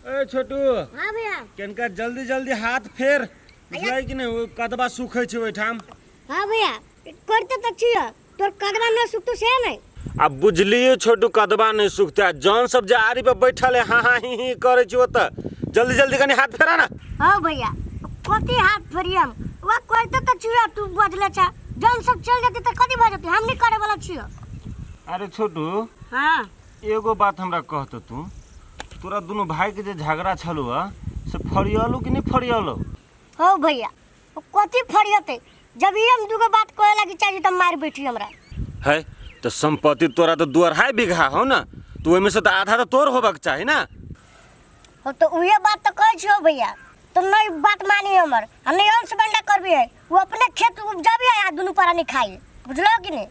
ए छोटू। हाँ भैया। कनिका जल्दी जल्दी हाथ फेर, बुझलै कि नहि? ओ कदबा सुखै छै ओहिठाम। हाँ भैया, करते तऽ छियै, तोर कदबा नहि सुखतो से नहि। आ बुझलियो छोटू, कदबा नहि सुखतै आ जौन सब जे आरी पर बैठल है हाँ हाँ ही ही करै छै ओतऽ। जल्दी जल्दी कनि हाथ फेरा ना। हाँ भैया, कथी हाथ फेरियम? वह करते तऽ छियै, तू बजले छा जौन सब चल जेतै तऽ कथी भऽ जेतै? हम नहि करे वाला छियै। अरे छोटू। हाँ। एगो बात हमरा कहत तू, तोरा दुनू भाई के जे झगड़ा छलौ से फरियलू कि नहि फरियलौ? हो भैया, कथी फरियते? जब ही हम दूगो बात कहे लगी चाहिए तब मार बैठी हमरा। है तो संपत्ति तोरा तो 2.5 बीघा हो ना, तो ओहिमे से तो आधा तो तोर होबाक चाही ना। हो तो उहे बात तो कहै छियो भैया, तो नहीं बात मानी हमर, हम नहीं अंश बंडा करबी है, वो अपने खेत उपजाबी है आ दुनू प्राणी खाई, बुझलो कि नहीं?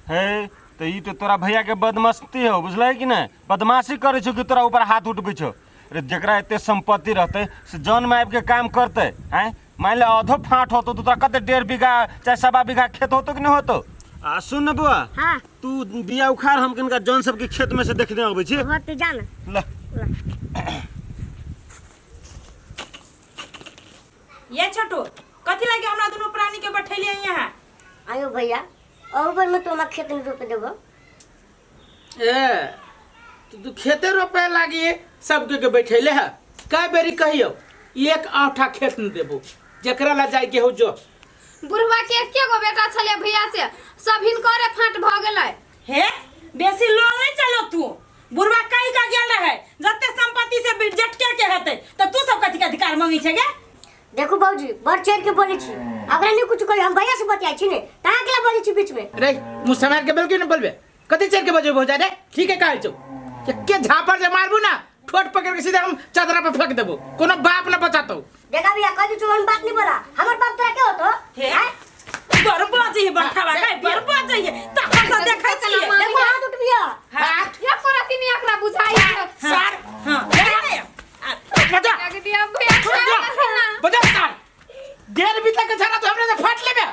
है तो ई तो तोरा भैया के बदमस्ती हो, बुझलै कि नहीं? बदमाशी करै छौ कि तोरा ऊपर हाथ उठबै छौ? अरे जकरा एते संपत्ति रहतै से जन में आबि के काम करतै? आँय, मान ले आधो फाँट होतो तो तोरा कते 1.5 बीघा चाहे 1.25 बीघा खेत होतो कि नहीं होतो? आ सुन न बुआ। हाँ। तू बिया उखाड़, हम किनका जन सबके खेत में से देखने अबै छी। हाँ तू जा ना। ल। ये छोटू, कथी लागे हमरा दुनू प्राणी के बैठेलियै यहाँ? आयो भैया, अहू बेर में तो हमरा खेत में रोप देबो। ए तो तू खेते रोपे लागी सबके के बैठेले है? कै बेरी कहियो एक आठा खेत न देबो, जेकरा ला जाय के हो जो। बुढ़वा के एके गो बेटा छलै भैया, से सब हिनकरे फाँट भऽ गेलै। हे बेसी लोल नहीं चलो तू, बुढ़वा कही का गेल रहे जते संपत्ति से जटके के हेतै त तू सब कथी के अधिकार मांगै छै गे? देखू बाबूजी, बड़ चढ़ के बोले छी, अगरा नहीं कुछ कही, हम भैया से बतियाई छी ने तहाँ के बोले छी बीच में। रे मुँह समार के बोल के न बोलबे, कथी चढ़ के बजबे? हो जा रे, ठीक है कहै छौ के झापर जे मारबू ना ठोट पकड़ के सीधा हम चादरा पर फेंक देबो, कोनो बाप न बचातो। देखा भैया, कह दी हम बात नहीं बोला, हमर बाप तोरा के होतो? हे बड़ बजै है बड़खावा गाय, बड़ बजै है तखन से देखै छियै। देखो हाथ उठबिया। हाथ या कोरा तीन एकरा बुझाई है। सार। हां बजा। लग दिया भैया, बजा बजा सार, 1.5 बीता के छाना तो हमरे से फाट लेबे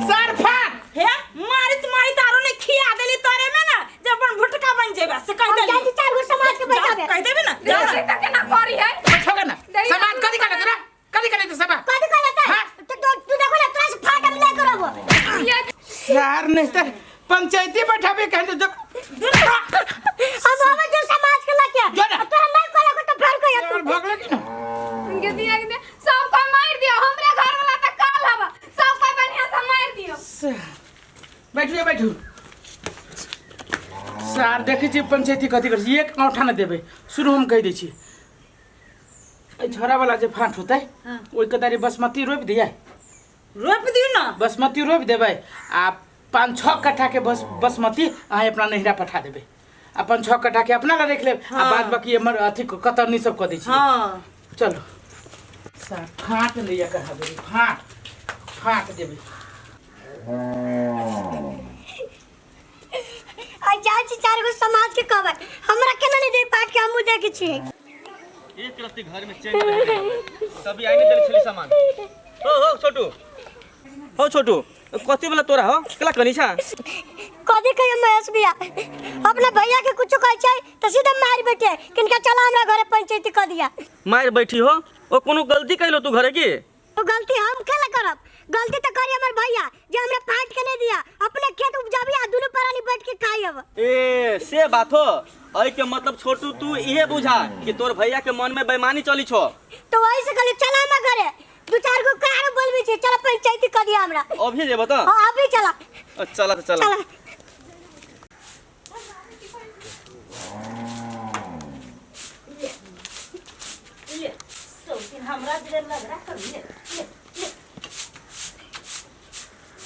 सार फाट। हे मारित मारित आरो नहीं खिया देली तोरे में ना जे अपन भुटका बन जेबा से कह हम देली। जाइ छी चार गो समाज के बैठाबे। कह देबे ना, जा ना। त केना करी है? बैठोगे ना। दही समाज कथी कहले तोरा? कथी कहले तो सभा? कथी कहले त? हाँ? तो तू देखो ना तोरा से फाट हम ले करब। सार नहीं तर पंचायती बैठाबे कहले जब हम आवे जो समाज के लके। जो ना। तोरा नहीं कहले तो फेर कहिया तू। भगले कि ना? गे दिया गे दिया, सब कोई मार दियो, हमरे घर वाला त काल हवा, सब कोई बढ़िया से मार दियो। बैठू बैठू सार, देखै छी पंचायती कथी करै छी, एक औंठा न देबै। शुरू हम कहि दै छी, एहि झोरा वाला जे फाँट होतै ओहिके दारी बासमती रोपि दियै। रोपि दियौ ना। बासमती रोपि देबै आ 5-6 कट्ठा के बस बासमती अहाँ अपना नैहरा पठा देबै आ 5-6 कट्ठा के अपना ला राखि लेब आ बाद बाकी हमर अथी कतरनी सब कऽ दै छी। हाँ। चलो सार फाँट लैया कहा देबै, फाँट फाँट देबै। आ जाइ छी चार गो समाज के कहबै, हमरा केना नहीं दे पाट के हमहूँ देखै छियै। एक रत्ती घर में चैन नहीं रहे। तभी आई नहीं देल छली सामान। हो हो छोटू, हो छोटू, कथी वाला तोरा हो केला कनी छा? कथी कहियो महेश भैया, अपना भैया के कुछ कहै छै तऽ सीधा मारि बैठे, किनका चला हमरा घरे पंचायती कऽ दिया। मारि बैठी हो? ओ कोनो गलती कैलो तू घरे की? तो गलती हम केला करब? गलती तो करी हमर भैया जे हमरा फाट के नहीं दिया, अपने खेत उपजाबी आ दुनू प्राणी बैठ के खाई अब। ए से बात हो, एहि के मतलब छोटू तू इहे बुझा कि तोर भैया के मन में बेईमानी चली छो। तो वही से कहली चला हमरा घरे, दू चार गो कार बोलबी छी, चला पंचायती कर दिया हमरा। अभी जेबो त? हां अभी चला। चला त चला। चला। ले सब दिन हमरा दिल लग रहा कर ले ले ले।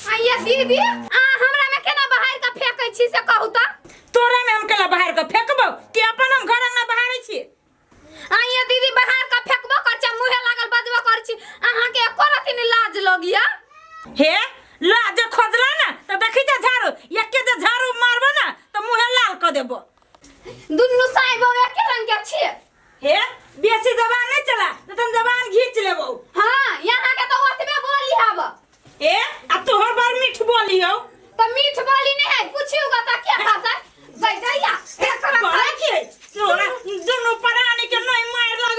आइया दीदी, आ हमरा में केना बाहर के फेकै छी से कहू त? तोरा में हम केला बाहर के फेकबो कि अपन हम घर अंगना बहारै छी? आइया दीदी, बाहर के फेकबो कर छी, मुहे लागल बजबो कर छी, अहाँ के एको रति नि लाज लगिया? हे लाज खोजला ना त देखी जे झाड़ू एके जे झाड़ू मारबो ना त मुहे लाल क देबो। दुनू साई बहू एके रंग के छी। हे बेसी जबान नहीं चला न तन जबान घींच लेबो। हां यहाँ के तो ओतबे बोली हब। ए आ तोहर बड़ मीठ बोली हो। तो मीठ बोली नहीं है, पूछियोगा त क्या कहतै? गई दैया, एकरा बोला की है? तोरा दुनू प्राणी के नहीं मार लगे।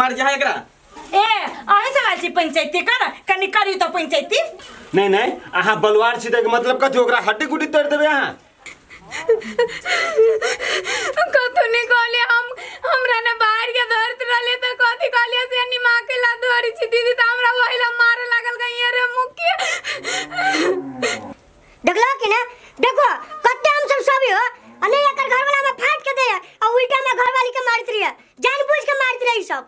मार जा एकरा। ए अहीं सब आयल छी पंचायती कर कनी करी तो पंचायती। नहीं नहीं अहाँ बलवार छी तऽ मतलब कथी ओकरा हड्डी गुड्डी तोड़ि देबै अहाँ? कथू नहीं कहलिए हम, हमरा ने बाहर के धरत रहले त कथी कहलिए से निमा के ला धरी छी दीदी त हमरा वही ला मारे लागल गई रे मुखिया। देखलो कि ना देखो कते हम सब सभी हो आ नहीं एकर घर वाला में फाट के दे आ उल्टा में घर वाली के मारत रही जानबूझ के मारत रही सब।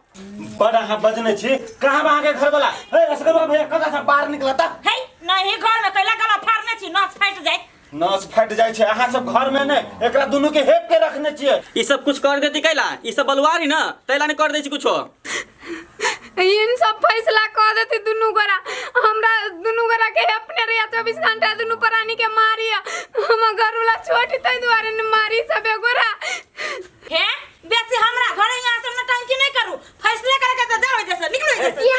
बड़ अहाँ बजने छी कहाँ बा अहाँके घर वाला? हे असगरवा भैया कतऽ से बाहर निकलता? हे नहीं घर में कैला गला फाड़ने छी नस फाटि जाए। नस फाटि जाइ छै अहाँ सब घर में ने एकरा दुनू के हेप के रखने छियै। ई सब कुछ कर देती कैला ई सब बलवारी ना तैला ने कर दै छी कुछो। इन सब फैसला कर देती दुनू गोरा हमरा दुनू गोरा के अपने रे 24 घंटा दुनू प्राणी के मारी हम घर वाला छोटी तै दुआरे ने मारी सब गोरा। हे बेसी हमरा घर यहाँ सब नौटंकी नहीं करू फैसला करे के त जाओ जैसे निकलो जैसे। ए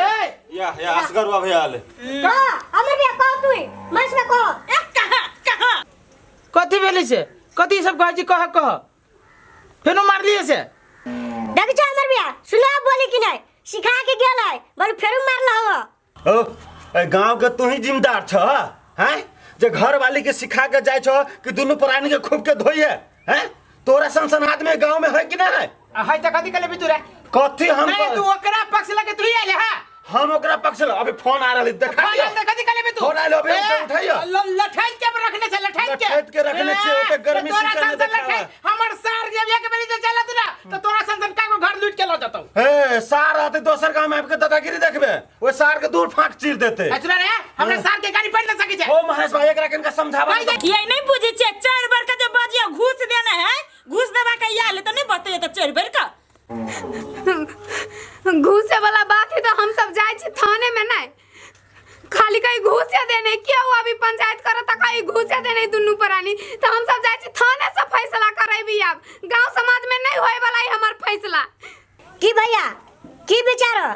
ए या या असगरवा भैया आले कह हमर भैया कह तू मस में कह। ए कहां कहां कथी भेलै से कथी सब कहै छी कह कह फेनो मारलिए से? देख छ हमर भैया सुना बोली कि नहीं सिखा के गेल है बोल फेरो मारला हो। ओ ए गांव के तू ही जिम्मेदार छ हैं जे घर वाली के सिखा के जाय छ कि दुनू प्राणी के खूब के धोइए हैं? तोरा सन सन आदमी गांव में है कि नहीं है? है त कथी कले तू रे? कथी हम नहीं तू ओकरा पक्ष लगे तू ही आइले हां? हम ओकरा पक्ष ल अभी फोन आ रहल देखा फोन आयल त कथी कले तू? फोन आयल अभी उठाइयो। लठैत के रखने छै लठैत के लठैत के रखने छै ओते गर्मी तोरा से सन सन लठैत हमर सार जे एक बेरी जे चलत ना त तोरा सन सन का घर लूट के ल जतौ। हे सार रहते दोसर गांव में आबि के दादागिरी देखबे ओइ सार के दूर फाक चीर देते। अच्छा रे हमरा सार के गाड़ी पढ़ न सकै छै। ओ महेश भाई एकरा कनका समझावा। ये नहीं बुझै छै 4 बार के जे बजिया घूस देना है घूस देबा के आयल त नहीं बतैए त 4 बार का घूसे वाला बात है तो हम सब जाए छी थाने में नहीं खाली कहीं घूसे देने क्यों अभी पंचायत करो तो कहीं घूसे देने दुनू प्राणी तो हम सब जाए छी थाने से फैसला करेबी अब गांव समाज में नहीं होए वाला है हमार फैसला। की भैया की विचार हो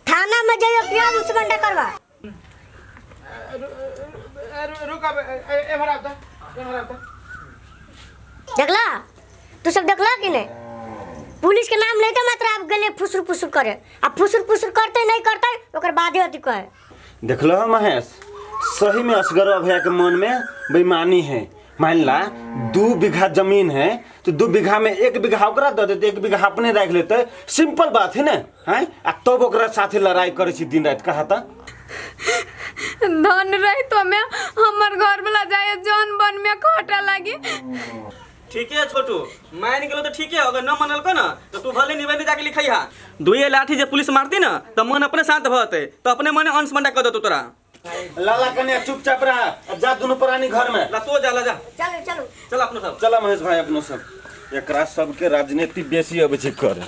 थाना में जाइयो क्यों दुश्मन करवा? रुक अब एमहर आब त एमहर आब त। देखला तू सब देखला कि नहीं पुलिस के नाम लेते मात्र आप गले फुसुर फुसुर करे आ फुसुर फुसुर करते नहीं करते ओकर बादे अथी कहे। देखलो महेश सही में असगरवा भैया के मन में बेईमानी है। मान ला 2 बीघा जमीन है तो 2 बीघा में 1 बीघा ओकरा दे देते 1 बीघा अपने रख लेते सिंपल बात है ना हैं? आ तब ओकरा साथे लड़ाई करे छी दिन रात कहा त धन रही तो में हमर घर वाला जाए जौन बन में खटा लागी। ठीक है छोटू मान गेलो तो ठीक है अगर न मनलको ना तो तू भले निवेदन जाके लिखैहा दुइये लाठी जे पुलिस मारती ना तो मन अपने शांत भते तो अपने मने अंश मंडा कर देतो तोरा। लाला कन्या चुपचाप रहा जा दुनू प्राणी घर में। ला तो जा ला जा चलो चलो चल अपनो सब चला महेश भाई अपनो सब एकरा सबके राजनीति बेसी अबै छै करे।